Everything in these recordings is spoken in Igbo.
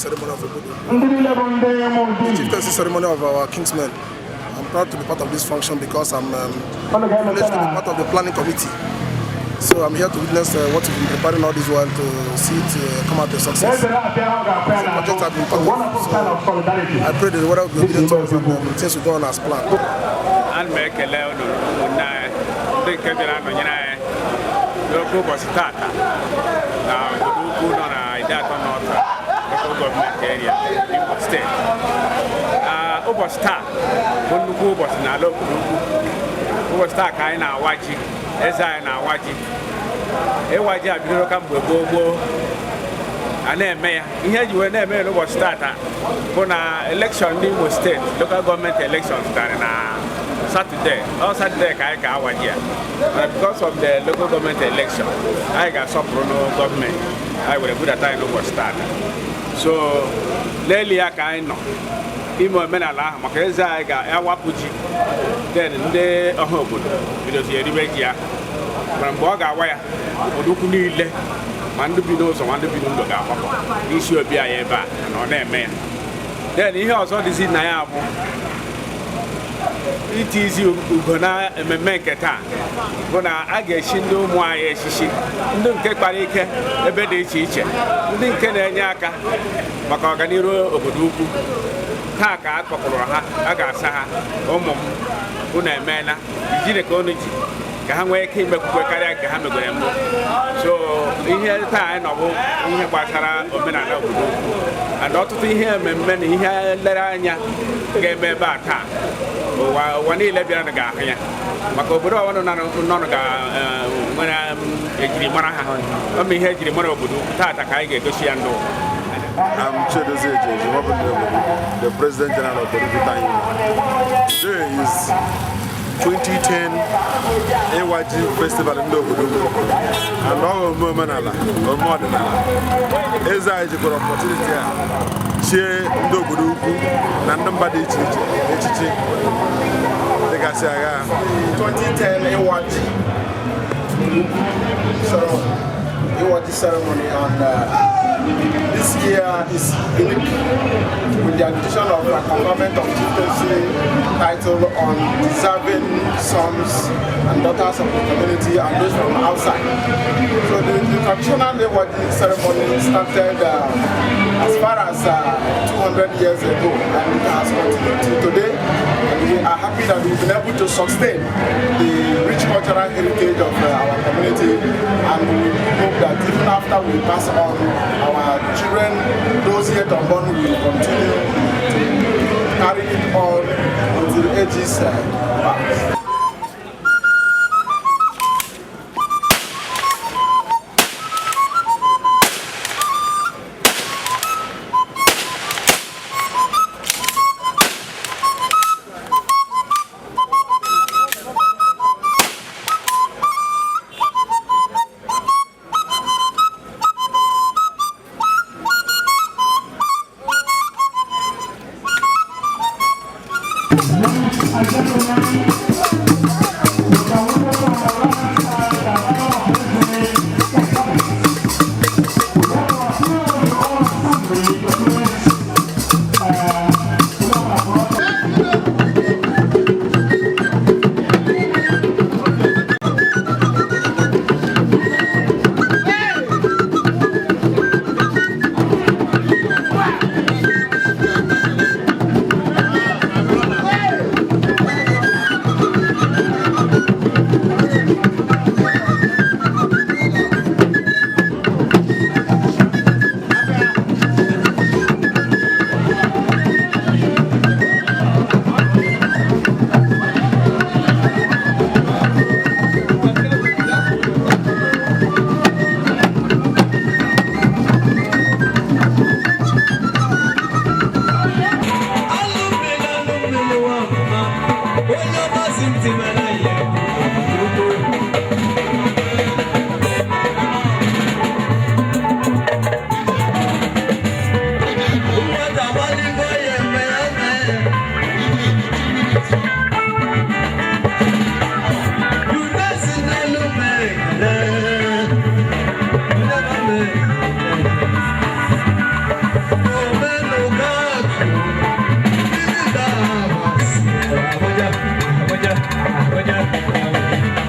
ceremony of Obodo, Ndị niile bụ ndị Ụmụdi. the chieftaincy ceremony of our kinsmen. I'm proud to be part of this function because I'm Unu ga-eleta privileged to be na part of the planning committee. So I'm here to witness what we've been preparing all this while to see it come out a success. eze na-apịa ahụ ga-apịa It's a n'azụ. project I've been part of. Wonderful sign of So solidarity. I pray that the weather will be obedient to us and things will go on as planned. Ana m ekele unu, ụmụnne anyị ndị nke bịara nọnyere anyị n'oke ụbọchị tata na obodo ukwu nọ na Ideato North Local Government Area, Imo Steeti. Ah, ụbọchị taa bụ nnukwu ụbọchị n'ala obodo ukwu. Ụbọchị taa ka anyị na-awa ji, eze anyị na-awa ji. Ịwa ji a bidoro kamgbe gboo gboo a na-eme ya. Ihe eji wee na-eme ya n'ụbọchị tata bụ na election ndị Imo Steeti, local government election, zụtara na Saturday. Ọ Saturday ka anyị ga-awa ji ya, mana because of the local government election, anyị ga-asọpụrụ na gọọmenti anyị were budata anyị n'ụbọchị tata. So n'elu ya ka anyị nọ ime omenala ahụ, maka eze anyị ga-awapụ ji, then ndị ọha obodo bidozi eribe ji ahụ. Mana mgbe ọ ga-awa ya, obodo ukwu niile, ma ndị bi n'ụzọ ma ndị bi n'ụlọ, ga-agbakọ n'isi obi anyị ebe a na ọ na-eme ya. Then ihe ọzọ dịzi na ya bụ itizi ugo na ememme nke taa bụ na a ga-echi ndị ụmụ anyị echichi, ndị nke kpara ike ebe dị iche iche, ndị nke na-enye aka maka ọganihu obodo ukwu. Taa ka a kpọkọrọ ha, a ga-asa ha, "Ụmụ m, unu emeela, ijiri ka unu ji," ka ha nwee ike imekwukwe karịa nke ha megwere mbụ. So ihe taa anyị nọ bụ ihe gbasara omenala obodo ukwu and ọtụtụ ihe mmemme na ihe nlereanya ga-eme ebe a taa. Ụwa niile bịara ga-ahụ ya, maka obodo ọbụla nọ ga nwere ejirimara ha. Ọ bụ ihe ejirimara obodo ukwu taata ka anyị ga-egosi ya ndị ụwa. I'm Chidozie Ejeji, the President General of Obodoukwu Town Union. Today is 2010 Ịwa Ji Festival ndị Obodoukwu and ọ ome omenala, ome ọdịnala. Eze anyị jikwara opportunity a chie ndị obodo ukwu na ndị mba dị iche iche echichi dịgasị agha. 2010 Ịwa Ji ceremony, Ịwa Ji ceremony, and this year is unique with the addition of a conferment of chieftaincy title on deserving sons and daughters of the community and those from outside. So the traditional Ịwa Ji ceremony started as far as 200 years ago, and it has continued till today. And we are happy that we've been able to sustain the rich cultural heritage of our community, and we hope that even after we pass on, our children, those yet unborn, will continue to carry it on until ages pass. Abuja, Abuja, Abuja, Abuja.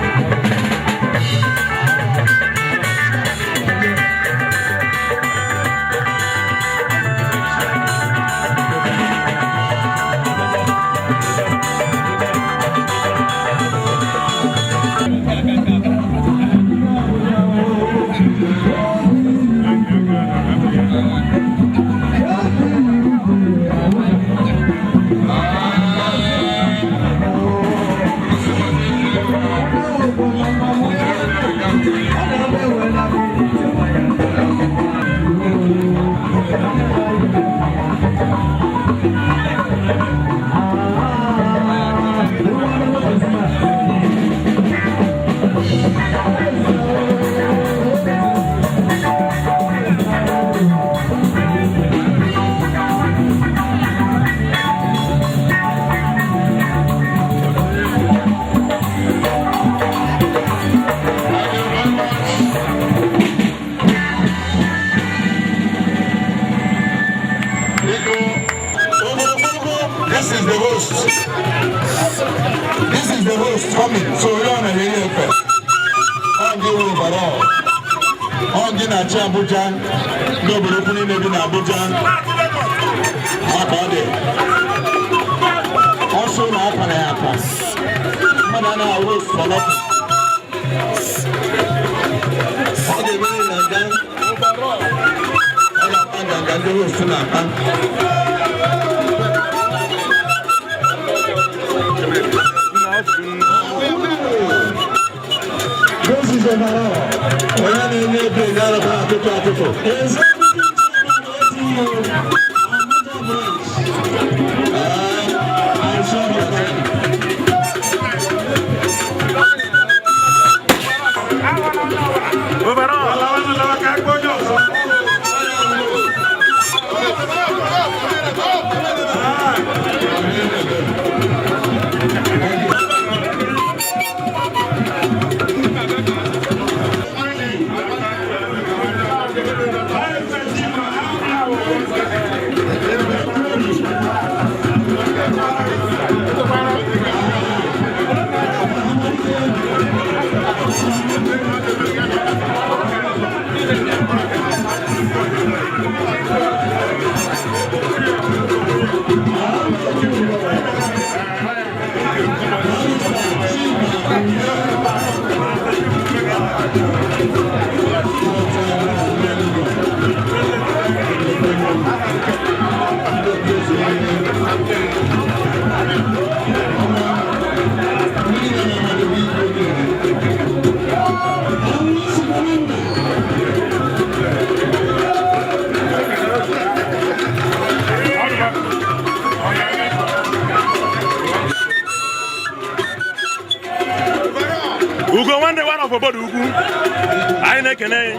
This is the host. This is the host coming. So you're on a radio. On the overall. On the Nachi Abuja. No, but opening maybe in Abuja. Akade. Also, na apa na apa. Mmadụ na host for nothing. Ọ ga-emere na nga. Ọ ga-akpa nganga ndị host na-akpa. This is overall. Onye na-enye ebe ga-arụkwa atụtụ atụtụ. Ugo nwanne one of obodo ugwu anyị na-ekene ya.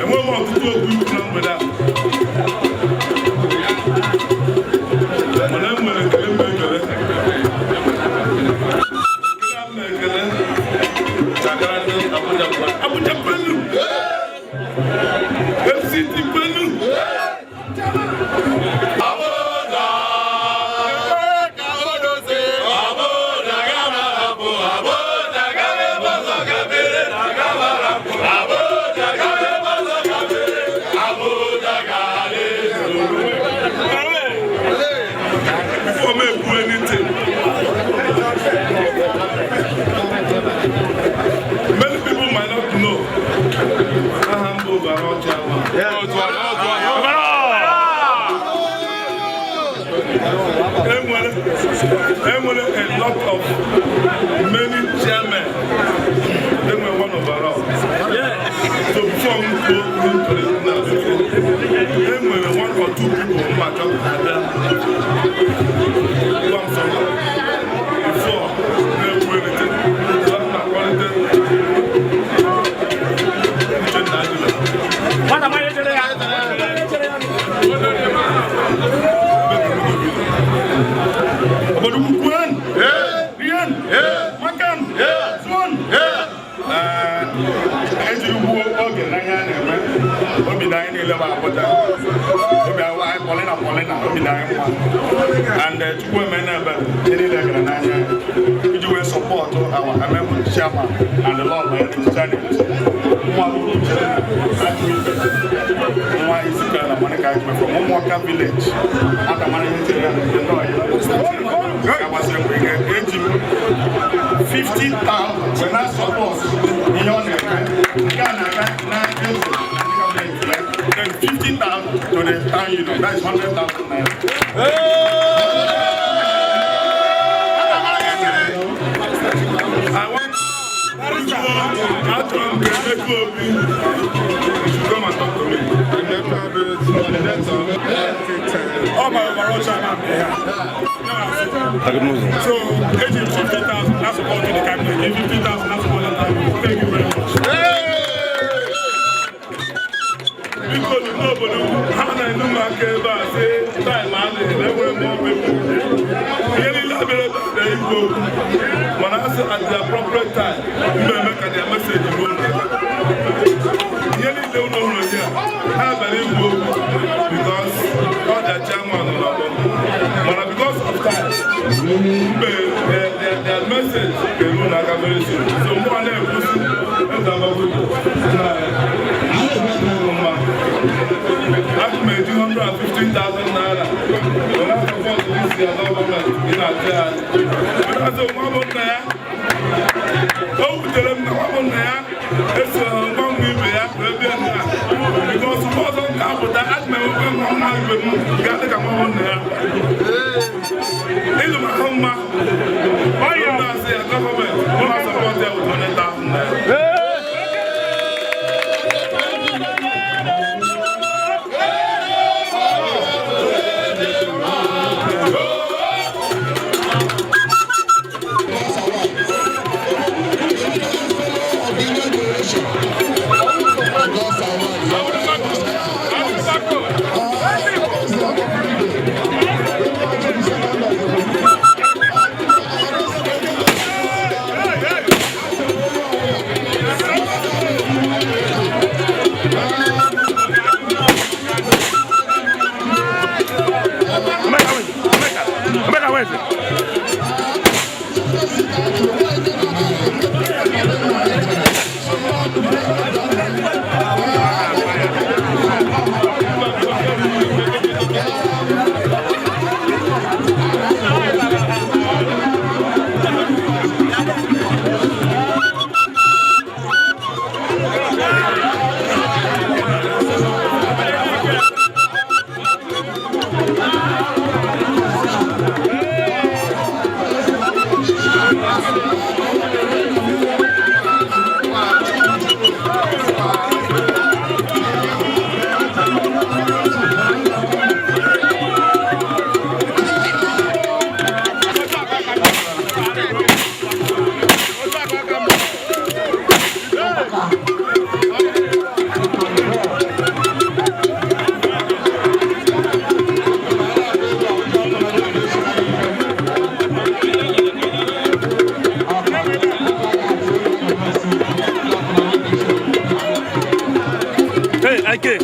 Enweghị m ọtụtụ okwu ikwu na mgbede a, mana m nwere ekele m ekele ekele a m na-ekele chakara ndị Abuja Abuja kwenu, FCT kwenu. Before me ekwu anything, Enwere a lot of many chairmen. They were one overall. So before m kwuo ihe m chọrọ ikwu na enwere one or two people m achọ ka ha bịa gwa m something before na-ekwu anything. So m na-akpọlite Uchenna Ajila. Obodo ukwu en! Rien! Makan! Swan! Ejiri gbuo oge n'anya a na-eme obi na anyị niile bụ Abuja obi awụ anyị pọlịna pọlịna obi na anyị mma and Chukwu emena ebere ihe niile gara n'anya iji wee sọpọtụ our amemụ chairman and the lord my channel nwa Uchenna Ajụibe nwa Izika na Monica Ajụibe from Ụmụọka village akamara ihe chere ya nke ndị ọyị agbasiri mgbe ike eji m 50,000 wee na sọpọt ihe ọ na-eme nke a na-aga na eze then 50,000 to the town union, that is 100,000 naira. I want Achọrọ m ka Emeka Obi should come and talk to me. Ọ ma ọbara ọcha na mbịa ya. So, eji m 50,000 na support the cabinet, 50,000 na support the cabinet. Thank you very much. Biko n'obodo ha na-enu m aka ebe a sị taịm adịghị na enwere m ọmepụ ihe niile abịara ebe a bịa ikwu okwu mana a sị at the appropriate time mmemme ka their message ruo ụlọ ihe niile ụlọ hụrụ ya ha bịara ikwu okwu because ọ dị chairman nọ n'ọgbọ mana because of time mgbe their message ga-eru ụlọ aka very soon so mụ a na-ekwusi eze agbagwoju na mma aga m eji 115,000 naira were support this year gọọmenti ị na-achị anyị asị nwa bụ nna ya o wutere m na nwa bụ nna ya eso nwa nwa ibe ya wee bịa nna bikos mgbe ọzọ m ga-apụta aga m enwekwe nwa nwa ibe m ga-adị ka nwa bụ nna ya ịlụ m ahụ mma onye na-asị ya gọọmenti ụlọ sọpọt ya with 100,000 naira. Emeka, where is it? Hey, Ike.